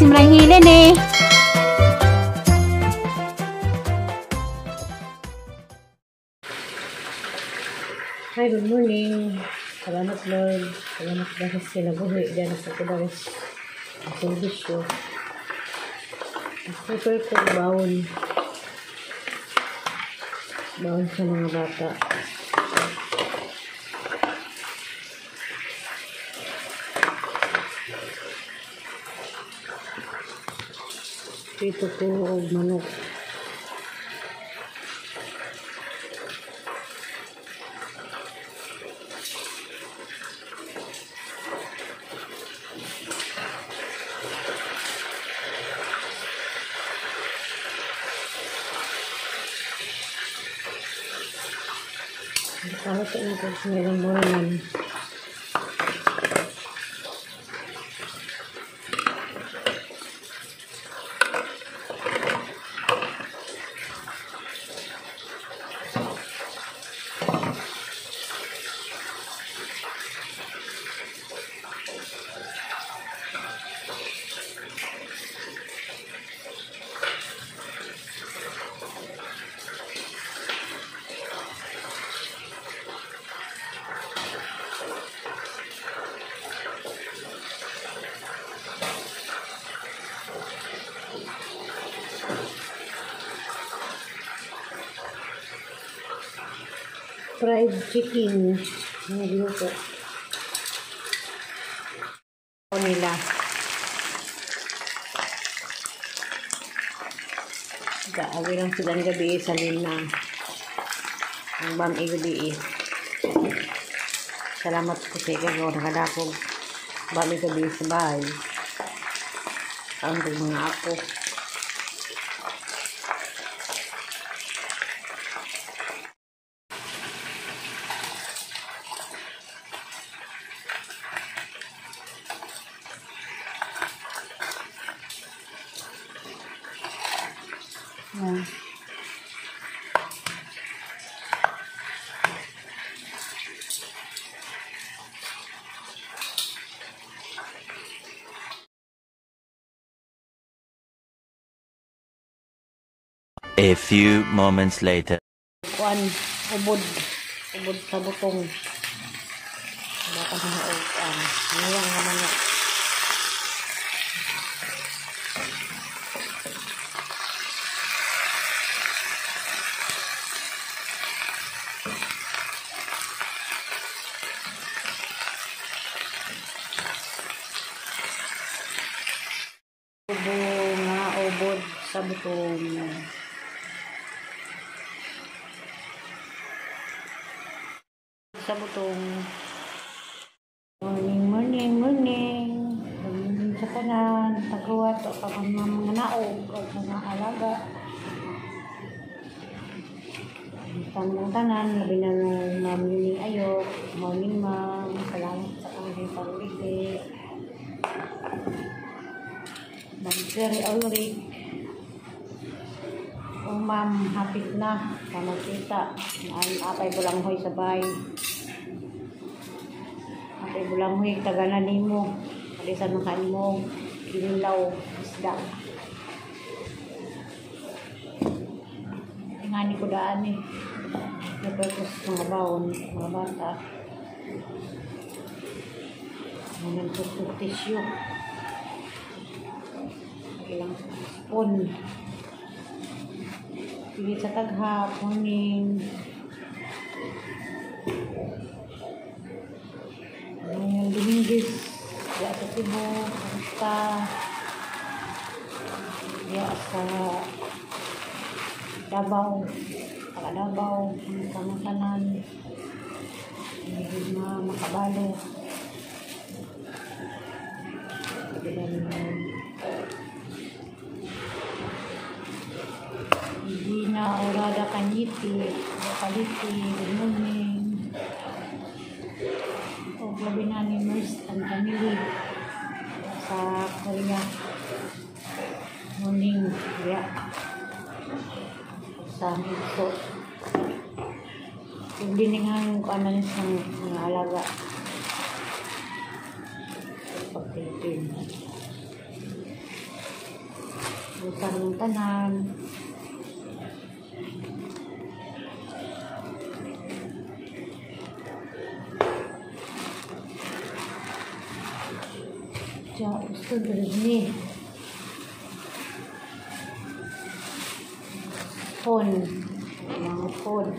Simrang hilin eh. Hi, good morning. Salamat, Lord. Salamat dahil sila buhi. Diyan sa kudaris. Ang servisyo. Prepare ko baon. Baon sa mga bata. Dito ko og manok. Paluto na ko sa ilang muranan. Fried chicken nagluto nila. Gaawi lang sila ng gabi sa lina. Ang bam gabi. Salamat ko sa ikaw nakadakog. Bam gabi sa bahay. Ang mga apo. Yeah. A few moments later. Kuan, ubod. Ubod sa butong. Baka na kuan. Ngiyang nga manok. Ubo nga ubod sa butong. Sa butong. Morning, morning, morning. Morning sa tanan. Taguwat o kapag mga naog o mga alaga. Tamang tanan. Labi na Ma'am Yuning Ayok. Morning, ma'am. Salamat sa kanyang pag-ibig. Ma'am Jerry Ulrich. O ma'am, hapit na. Pamagkita. Apay bulanghoy sa bahay. Apay bulanghoy, tagana nimo. Alisan makain mo. Kinilaw, isda. Ingani ko daan eh. Napagos mga baon, mga bata. Mga nagpupuktisyo. Ilang spoon. Sige sa taghap, morning. Ngayon, Dominguez, diya sa Cebu, kamusta? Diya sa Davao, taga Davao, kamusta mga tanan? Hindi na makabalo. Gina Orada Kanyiti, Kaliti, good morning. O labi na ni Merce and family sa Korea. Morning, yeah. Sa Higso. Diningan ko ano sa mga alaga. Pag-Pilipin. Bukan ng tanan. Ja, gusto ni. Phone. Mga phone.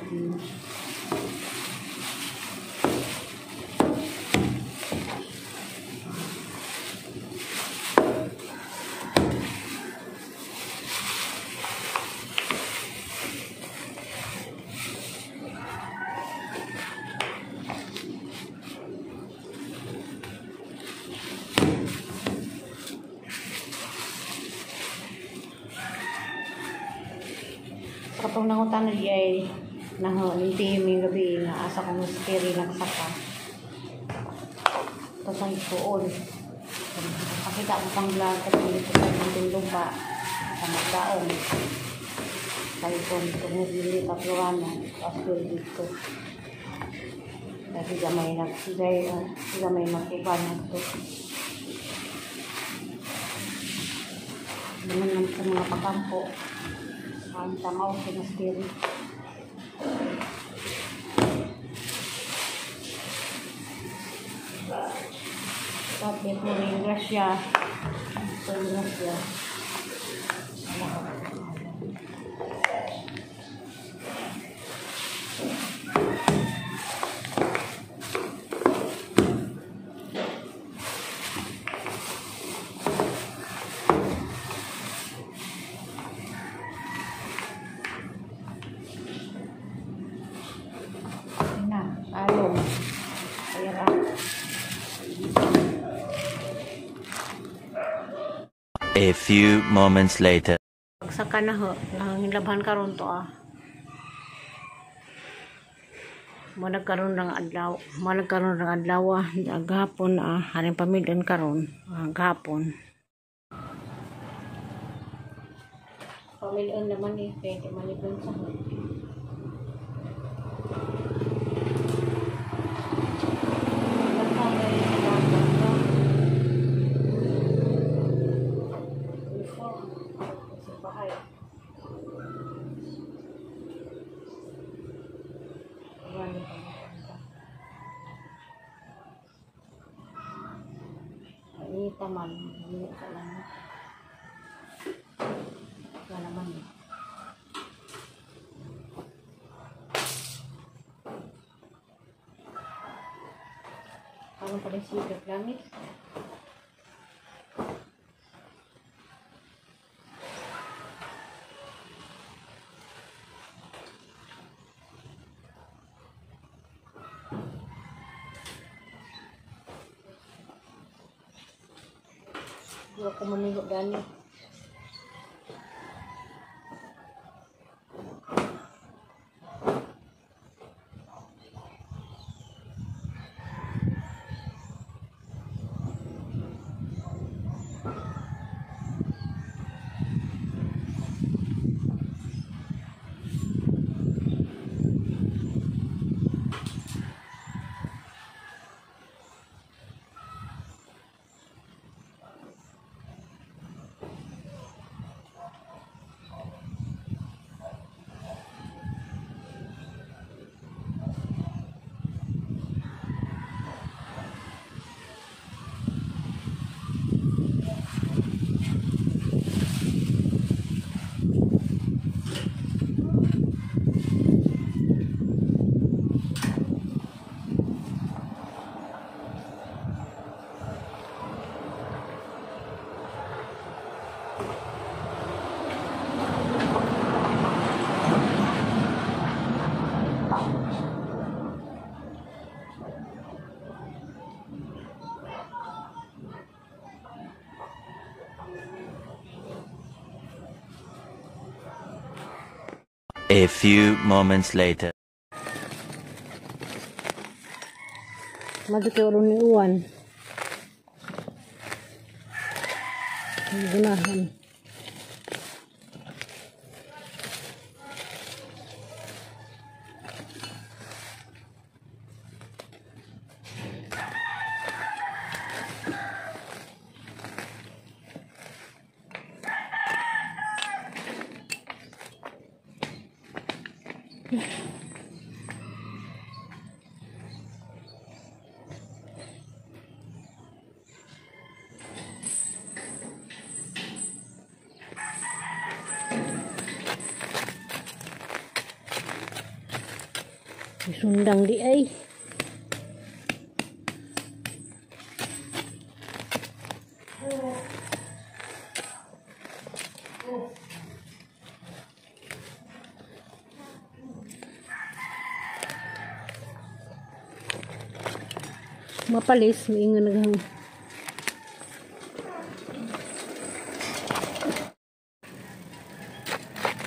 Katong nangutan na ay naho, yung gabi nga asa ko mystery nagsaka. Tapos ang ituon. Pakita ko pang vlog kasi dito sa itong lupa sa magdaong. Kaya tungod dili tatlo na tapos dito. Dahil gamay gamay mag-iba na ito. Naman lang sa mga pakampo. Ang tamaw sa mystery. Sabi ko rin, grasya. Ito yung grasya. Na, along. Ayan. A few moments later. Pagsaka na ho, nangilabhan karon to ah. Mo nagkaroon ng adlaw, mo nagkaroon ng adlaw ah, gahapon ah, haring pamilyan karon, gahapon. Pamilyan naman eh, kaya di manipon sa ho. Taman, hindi ka lang. Wala naman eh. Parang pala sigat langit. Hindi ako manigo gani. A few moments later. Madto ni uwan. Gunahan. Sundang di ay. Mapalis, miingon naghang.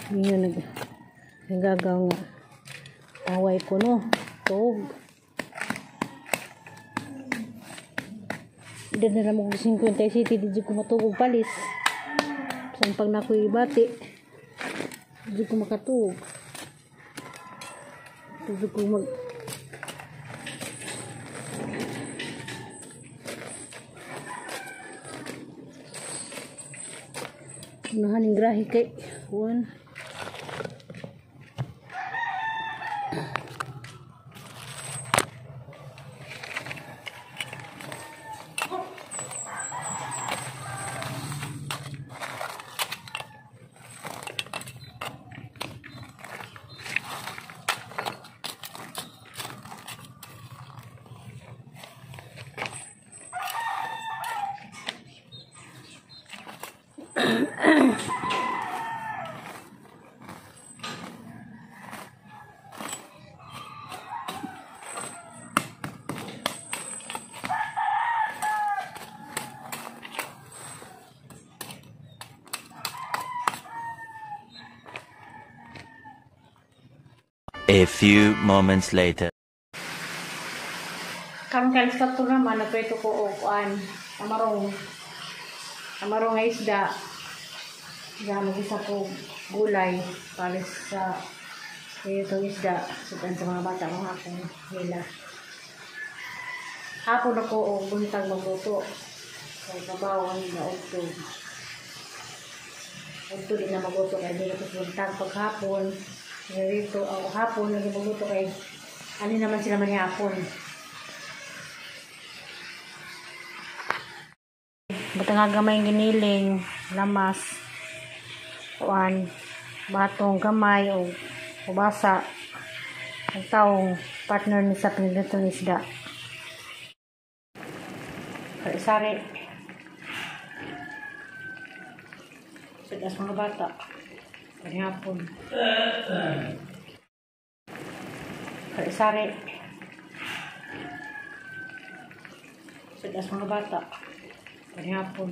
Miingon nag nagagaw nga. Away ko no. Tug. Dito na lang mo 50 city di ko matugog palis. Sampang na ko ibati. Di ko makatug. Di ko mag unahan yung grahe kay Juan. A few moments later. Karon kay alas 4 naman nagprito ko og kuan, tamarong. Tamarong nga isda. Isda mag-isa ko gulay palis sa itong isda sudan sa mga bata mga akong nila. Hapon ako og buntag magluto. Kay kabaw ang ugto. Ugto din na magluto kay dili ko buntag paghapon. Dito ang hapon lagi magluto kay ani naman sila manihapon. Butang nga gamay giniling, lamas, kuan, batong gamay o ubasa ang taong partner ni sa pinagluto ng isda. Sari. Sa mga bata. Panihapon. Sari. Sa mga bata. Panihapon.